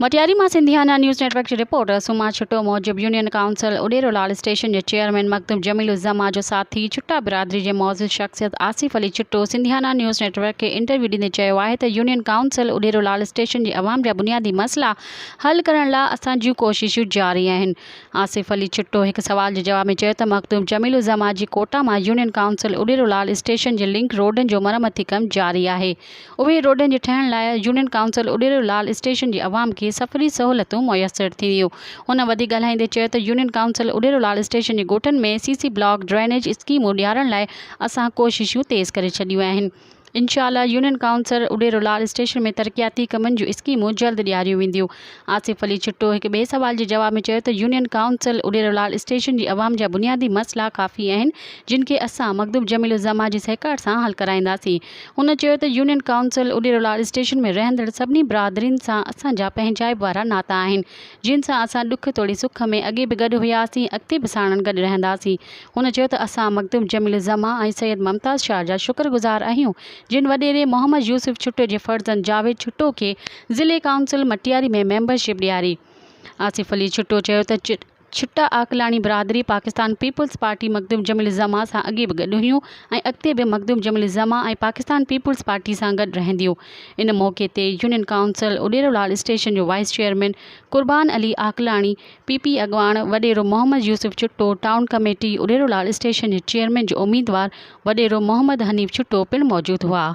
مٽياري مان Sindhiana news net work جي reporter Samma ڇٽو موجب يونين ڪائونسل اڏيرو لال اسٽيشن جي چيئرمين مخدوم جميل الزمان جو ساٿي ڇٽا برادري جي معزز شخصيت Asif Ali Chhutto Sindhiana news network کي انٽرويو ڏيندي چيو آهي ته union council Udero Lal station جي عوام جا بنيادي مسئلا حل ڪرڻ لا اسان جون ڪوششون جاري آهن. آصف علي ڇٽو هڪ سوال جي جواب ۾ چيو ته مخدوم جميل الزمان جي ڪوٽا مان يونين ڪائونسل اڏيرو لال اسٽيشن جي لنڪ روڊن جو مرمتي ڪم جاري آهي. اهي روڊن جي ٺهڻ لاء union council Udero Lal station جي عوام کي سفري سهولتون ميسر ٿينديون. هن وڌيڪ ڳالهائيندي چيو ته union council Udero Lal station جي ڳوٺن ۾ سي سي بلاڪ ڊرينيج اسڪيمون ڏيارڻ لاء اسان ڪوششون تيز ڪري ڇڏيون آهن. انشاء الله union council Udero Lal station ۾ ترقياتي ڪمن جون اسڪيمون جلد ڏياريون وينديون. آصف علي ڇٽو هڪ ٻئي سوال جي جواب ۾ چيو ته union council Udero Lal station جي عوام جا بنيادي مسئلا ڪافي آهن جن کي اسان مخدوم جميل الزمان جي سهڪار سان حل ڪرائينداسين. هن چيو ته union council Udero Lal station ۾ رهندڙ سڀني برادرين سان اسان جا پنهنجائپ وارا ناتا آهن جن سان اسان ڏک توڙي سک ۾ اڳي به گڏ هياسين اڳتي به ساڻن گڏ رهنداسين هن چيو ته اسان مخدوم جميل الزمان ۽ سيد ممتاز شاهه جا شڪر گذار آهيون جن وڏيري محمد يوسف ڇٽو جي فرزند جاويد ڇٽو کي ضلعي ڪائونسل مٽياري ۾ ميمبرشپ ڏياري آصف علي ڇٽو چيو ته ڇٽا عاقلاڻي برادري پاڪستان پيپلز پارٽي مخدوم جميل الزمان سان اڳي به گڏ هيون ۽ اڳتي به مخدوم جميل الزمان ۽ پاڪستان پيپلز پارٽي سان گڏ رهنديون. ان موقعي تي union council Udero Lal station جو vice chairman Qurban Ali Aqlani, P P اڳواڻ وڏيرو Muhammad Yousuf Chhutto, town committee Udero Lal station جي چيئرمين جو اميدوار وڏيرو محمد حنيف ڇٽو پڻ موجود هئا.